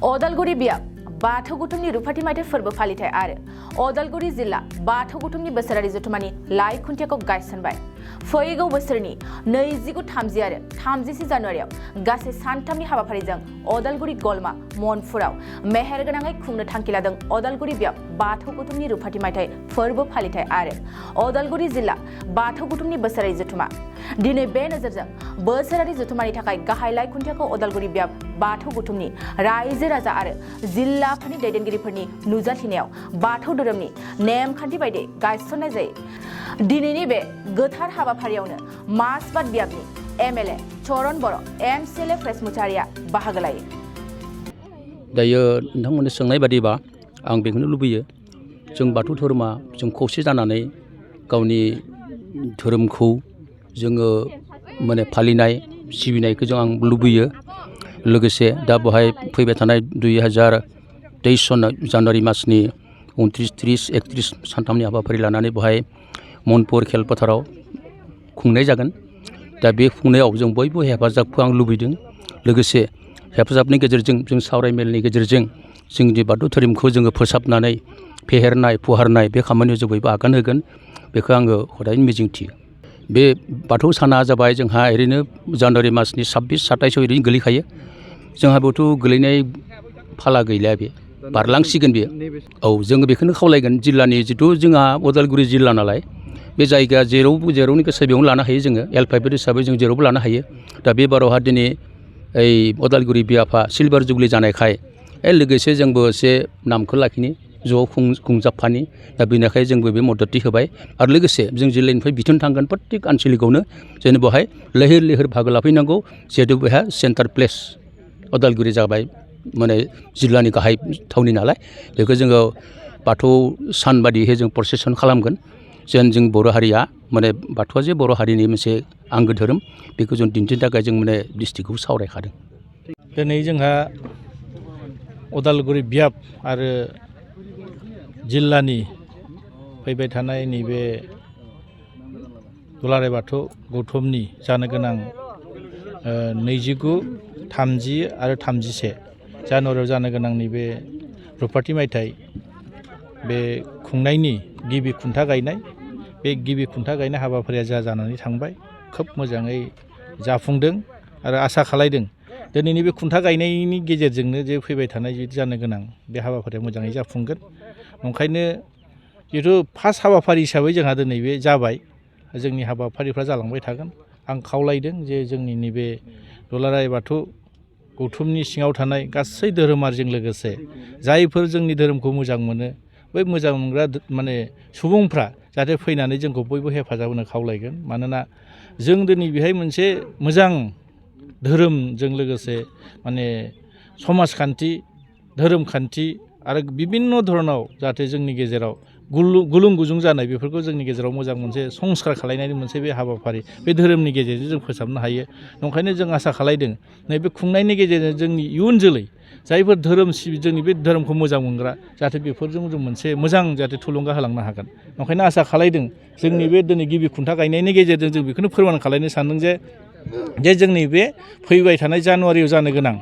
अदालगुरि बियाब बाथौ गुथुमनि रुफाथि मायथाइ फोरबो फालिथाय आरो अदालगुरि जिल्ला बाथौ गुथुमनि बोसोरारि जथुमानि लाइ खुन्थियाखौ गायसनबाय। फैगौ बोसोरनि 29-30 आरो 30 जानुवारियाव गासै सानथामनि हाबाफारिजों अदालगुरि गलमा मनफुराव मेहेरगोनाङै खुंनो थांखि लादों अदालगुरि बियाब बाथौ गुथुमनि रुफाथि मायथाइ फोरबो फालिथाय आरो अदालगुरि जिल्ला बाथौ गुथुमनि बोसोरारि जथुमा। दिनै बे नोजोरजों बोसोरारि जथुमानि थाखाय गाहाय लाइ खुन्थियाखौ अदालगुरि बियाब बाथौ गुथुमनि रायजो राजा आरो जिल्लाफोरनि दैदेनगिरिफोरनि नुजाथिनायाव बाथौ धोरोमनि नेमखान्थि बायदियै गायसननाय जायो। दिनैनि बे गोथार हाबाफारियावनो मासबाद बियाबनि एमएलए चरण बर' एमसिएलए फ्रेसमुचारिया बाहागो लायो। दायो नोंथांमोननि सोंनाय बादिबा आं बेखौनो लुबैयो, जों बाथौ धोरोमा जों खौसे जानानै गावनि धोरोमखौ जोङो फालिनाय सिबिनायखौ आं लुबैयो। लोगोसे दा बेवहाय फैबाय थानाय 2023 जानुवारि मासनि 29, 30, 31 सानथामनि हाबाफारि लानानै बेवहाय मनपुर खेल फोथाराव खुंनाय जागोन। दा बे खुंनायाव जों बयबो हेफाजाबखौ आं लुबैदों। लोगोसे हेफाजाबनि गेजेरजों जों सावरायमेलनि गेजेरजों जोंनि बाथौ धोरोमखौ जोङो फोसाबनानै फेहेरनाय फुवारनाय बे खामानियाव जों बयबो आगान होगोन, बेखौ आङो हदायनो मिजिंथियो। बे बाथौ साना जाबाय जोंहा ओरैनो जानुवारि मासनि 26, 27 ओरैनो गोलैखायो। जोंहा बेयावथ' गोलैनाय फाला गैला, बे बारलांसिगोन बेयो। औ, जोङो बेखौनो खावलायगोन, जिल्लानि जिथु जोंहा उदालगुरि जिल्ला नालाय, बे जायगाया जेरावनि गोसो बेयावनो लानो हायो जोङो। एलफाइभेट हिसाबै जों जेरावबो लानो हायो। दा बे बारावहा दिनै ओइ उदालगुरि बियाफा सिलभार जुबलि जानायखाय लोगोसे जोंबो एसे नामखौ लाखिनि ज' खुंजाबफानि। दा बेनिखाय जोंबो बे मददथि होबाय। आरो लोगोसे जों जिल्लानिफ्राय बिथोन थांगोन प्रत्येक आनसलिकआवनो जेन बेवहाय लैहोर लैहोर बाहागो लाफैनांगौ। जिहेतु बेहा सेन्टार प्लेस उदालगुरि जाबाय, जिल्लानि गाहाय थावनि नालाय, बेखौ जोङो बाथौ सान बादियै जों प्रसेसन खालामगोन। जेन जों बर' हारिया बाथौआ जे बर' हारिनि मोनसे आंगो धोरोम, बेखौ जों दिन्थिनो थाखाय जों डिस्ट्रिक्टखौ सावरायखादों। दिनै जोंहा उदालगुरि बियाब आरो जिल्लानि फैबाय थानाय नैबे दुलाराय बाथौ गौथुमनि जानो गोनां 29, 30 आरो 31 जानुवारियाव जानो गोनां नैबे रुफाथि मायथाइ बे खुंनायनि गिबि खुन्था गायनाय, बे गिबि खुन्था गायनाय हाबाफारिया जानानै थांबाय, खोब मोजाङै जाफुंदों आरो आसा खालायदों दिनैनि बे खुन्था गायनायनि गेजेरजोंनो जे फैबाय थानाय जानो गोनां बे हाबाफारिया मोजाङै जाफुंगोन। ओंखायनो जिहेथु फार्स्ट हाबाफारि हिसाबै जोंहा दिनै बे जाबाय, जोंनि हाबाफारिफ्रा जालांबाय थागोन। आं खावलायदों जे जोंनि नैबे दुलाराय बाथौ गौथुमनि सिङाव थानाय गासै धोरोमारिजों लोगोसे जायफोर जोंनि धोरोमखौ मोजां मोनो, बै मोजां मोनग्रा सुबुंफ्रा जाहाथे फैनानै जोंखौ बयबो हेफाजाब होनो खावलायगोन। मानोना जों दिनै बेहाय मोनसे मोजां धोरोमजों लोगोसे समाजखान्थि, धोरोमखान्थि आरो बिभिन्न धरनाव जाहाथे जोंनि गेजेराव गुलुं गुजुं जानाय बेफोरखौ जोंनि गेजेराव मोजां मोनसे संस्कार खालायनायनि मोनसे बे हाबाफारि बे धोरोमनि गेजेरजों जों फोसाबनो हायो। ओंखायनो जों आसा खालायदों नैबे खुंनायनि गेजेरजों जोंनि इयुन जोलै जायफोर जोंनि बे धोरोमखौ मोजां मोनग्रा जाहाथे बेफोरजों जों मोनसे मोजां जाहाथे थुलुंगा होलांनो हागोन। ओंखायनो आसा खालायदों जोंनि बे दिनै गिबि खुन्था गायनायनि गेजेरजों जों बेखौनो फोरमान खालायनो सानदों जे जोंनि बे फैबाय थानाय जानुवारियाव जानो गोनां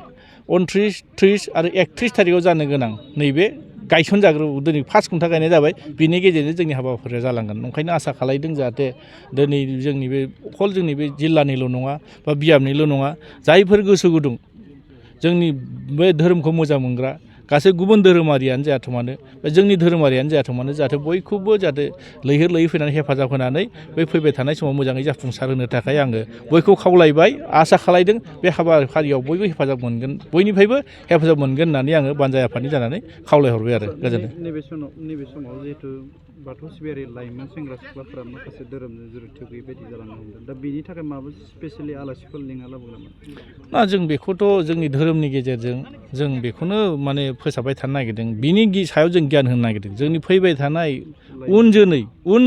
29, 30 आरो 31 थारिखआव जानो गोनां नैबे गायसनजाग्रा दिनै फार्स्ट खुन्था गायनाय जाबाय, बिनि गेजेरजों जोंनि हाबाफारिया जालांगोन। ओंखायनो आसा खालायदों जाहाथे दिनै जोंनि बे अखल जोंनि बे जिल्लानिल' नङा बा बियाबनिल' नङा, जायफोर गोसो गुदुं जोंनि बे धोरोमखौ मोजां मोनग्रा गासै गुबुन धोरोमारियानो जायाथों मानो बा जोंनि धोरोमारियानो जायाथों मानो, जाहाथे बयखौबो जाहाथे लैहोर लैहोर फैनानै हेफाजाब होनानै बै फैबाय थानाय समाव मोजाङै जाफुंसार होनो थाखाय आङो बयखौ खावलायबाय, आसा खालायदों बे हाबाफारियाव बयबो हेफाजाब मोनगोन, बयनिफ्रायबो हेफाजाब मोनगोन होननानै आङो बानजाय आफादनि जानानै खावलायहरबाय आरो गोजोन्थों। नैबे समाव जिहेतु बाथौ सिबियारि लाइमोन सेंग्रा सिख्लाफोरा माखासे धोरोमजों जुरित गैयै बायदि जालांनो हमदों। दा बेनि थाखाय माबा स्पेसियेलि आलासिफोर लिंना लाबोगोन नामा? जों बेखौथ' जोंनि धोरोमनि गेजेरजों जों बेखौनो फोसाबबाय थानो नागिरदों, बिनि सायाव जों गियान होनो नागिरदों। जोंनि फैबाय थानाय उन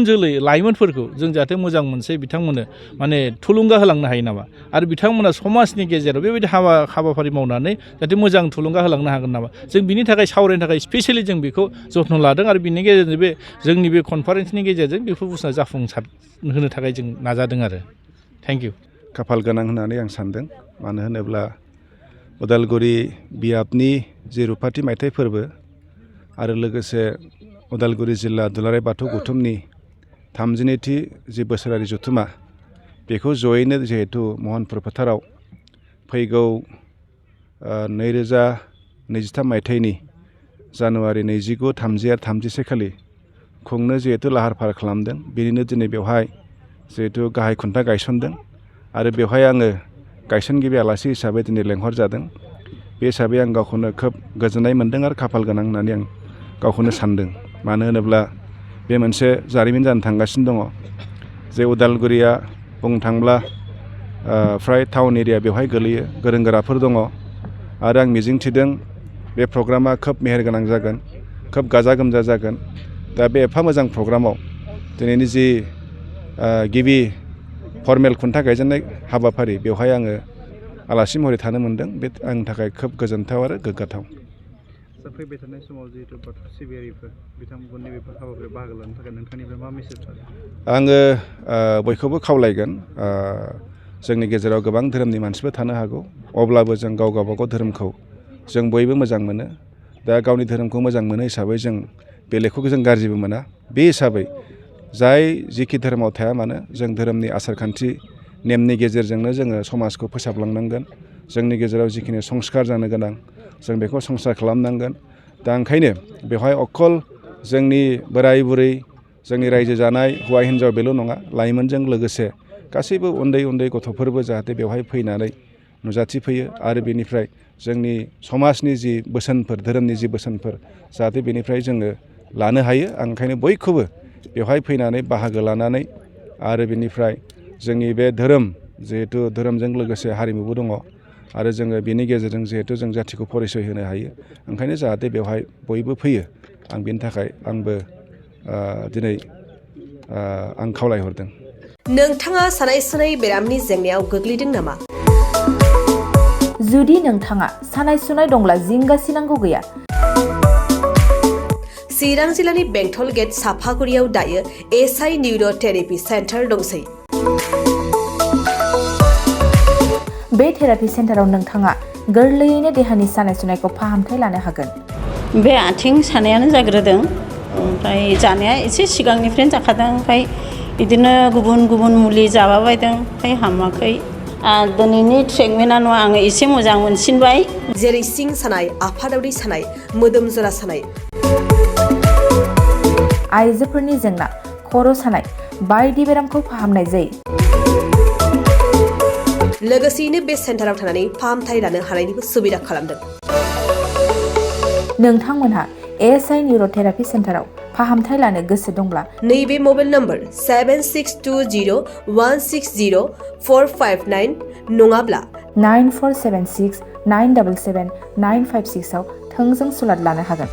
जोलै लाइमोनफोरखौ जों जाहाथे मोजां मोनसे बिथांमोननो थुलुंगा होलांनो हायो नामा, आरो बिथांमोना समाजनि गेजेराव बेबायदि हाबाफारि मावनानै जाहाथे मोजां थुलुंगा होलांनो हागोन नामा, जों बिनि थाखाय सावरायनो थाखाय स्पेसियेलि जों बेखौ जथ्न लादों। आरो बिनि गेजेरजों बे जोंनि बे कनफारेन्सनि गेजेरजों बेफोर बुस्थुआ जाफुंसार होनो थाखाय जों नाजादों आरो। Thank you. खाफाल गोनां होननानै आं सानदों, मानो होनोब्ला उदालगुरि बियाबनि जि रुफाथि मायथाइ फोरबो आरो लोगोसे उदालगुरि जिल्ला दुलाराय बाथौ गौथुमनि 32थि जि बोसोरारि जथुमा बेखौ जयैनो जिहेतु महनपुर फोथाराव फैगौ 2023 मायथाइनि जानुवारि 29, 30 आरो 31 खालि खुंनो जिहेतु लाहार फाहार खालामदों। बेनिनो दिनै बेवहाय जिहेतु गाहाय खुन्था गायसनदों आरो बेवहाय आङो गायसनगिरि आलासि हिसाबै दिनै लेंहर जादों। बे हिसाबै आं गावखौनो खोब गोजोननाय मोन्दों आरो खाफाल गोनां होननानै आं गावखौनो सानदों। मानो होनोब्ला बे मोनसे जारिमिन जानो थांगासिनो दङ जे उदालगुरिया बुंनो थांब्ला फ्राय टाउन एरिया बेवहाय गोलैयो, गोरों गोराफोर दङ आरो आं मिजिंथिदों बे प्रग्रामा खोब मेहेरगोनां जागोन, खोब गाजा गोमजा जागोन। दा बे एफा मोजां प्रग्रामाव दिनैनि जि गिबि फर्मेल खुन्था गायजेननाय हाबाफारि बेवहाय आङो आलासि महरै थानो मोन्दों। बे आंनि थाखाय खोब गोजोनथाव आरो गोग्गाथाव। फैबाय थानाय समाव जिहेतु बाथौ सिबियारिफोर बिथांमोननि बेफोर हाबाफारियाव बाहागो लानो थाखाय नोंथांनिफ्राय मा मेसेज थागोन? आङो बयखौबो खावलायगोन। जोंनि गेजेराव गोबां धोरोमनि मानसिफोर थानो हागौ, अब्लाबो जों गावबागाव धोरोमखौ जों बयबो मोजां मोनो। दा गावनि धोरोमखौ मोजां मोनो हिसाबै जों बेलेगखौ जों गाज्रिबो मोना। बे हिसाबै जाय जिखि धोरोमाव थाया मानो जों धोरोमनि आसार खान्थि नेमनि गेजेरजोंनो जोङो समाजखौ फोसाबलांनांगोन। जोंनि गेजेराव जिखिनि संस्कार जानो गोनां जों बेखौ संस्कार खालामनांगोन। दा ओंखायनो बेवहाय अकल जोंनि बोराय बुरै, जोंनि रायजो जानाय हौवा हिन्जाव बेल' नङा, लाइमोनजों लोगोसे गासैबो उन्दै उन्दै गथ'फोरबो जाहाथे बेवहाय फैनानै नुजाथिफैयो आरो बेनिफ्राय जोंनि समाजनि जि बोसोनफोर, धोरोमनि जि बोसोनफोर जाहाथे बेनिफ्राय जोङो लानो हायो। आं ओंखायनो बयखौबो बेवहाय फैनानै बाहागो लानानै आरो बेनिफ्राय जोंनि बे धोरोम, जिहेथु धोरोमजों लोगोसे हारिमुबो दङ आरो जोङो बेनि गेजेरजों जिहेथु जों जाथिखौ परिचय होनो हायो। ओंखायनो जाहाथे बेवहाय बयबो फैयो, आं बेनि थाखाय आंबो दिनै आं खावलायहरदों। नोंथाङा सानाय सुनाय बेरामनि जेंनायाव गोग्लैदों नामा? जुदि नोंथाङा सानाय सुनाय दंब्ला जिंगासिनांगौ गैया। चिरां जिल्लानि बेंटल गेट साफागुरियाव दायो एसआइ निउर' थेरापि सेन्टार दंसै। बे थेरापि सेन्टाराव नोंथाङा गोरलैयैनो देहानि सानाय सुनायखौ फाहामथाय लानो हागोन। बे आथिं सानायानो जाग्रोदों, ओमफ्राय जानाया एसे सिगांनिफ्रायनो जाखादों, ओमफ्राय बिदिनो गुबुन गुबुन मुलि जाबाबायदों, ओमफ्राय हामाखै। दिनैनि ट्रिटमेन्टआ नङा, आङो एसे मोजां मोनसिनबाय। जेरै सिं सानाय, आफादावरि सानाय, मोदोम जरा सानाय, आइजोफोरनि जेंना, खर' सानाय बायदि बेरामखौ फाहामनाय जायो। लोगोसेयैनो बे सेन्टाराव थानानै फाहामथाय लानो हानायनिबो सुबिदा खालामदों। नोंथांमोनहा एसआइ निउर' थेरापि सेन्टाराव फाहामथाय लानो गोसो दंब्ला नैबे मबाइल नम्बर 7620160459 नङाब्ला 9476977956 आव थोंजों सुलाद लानो हागोन।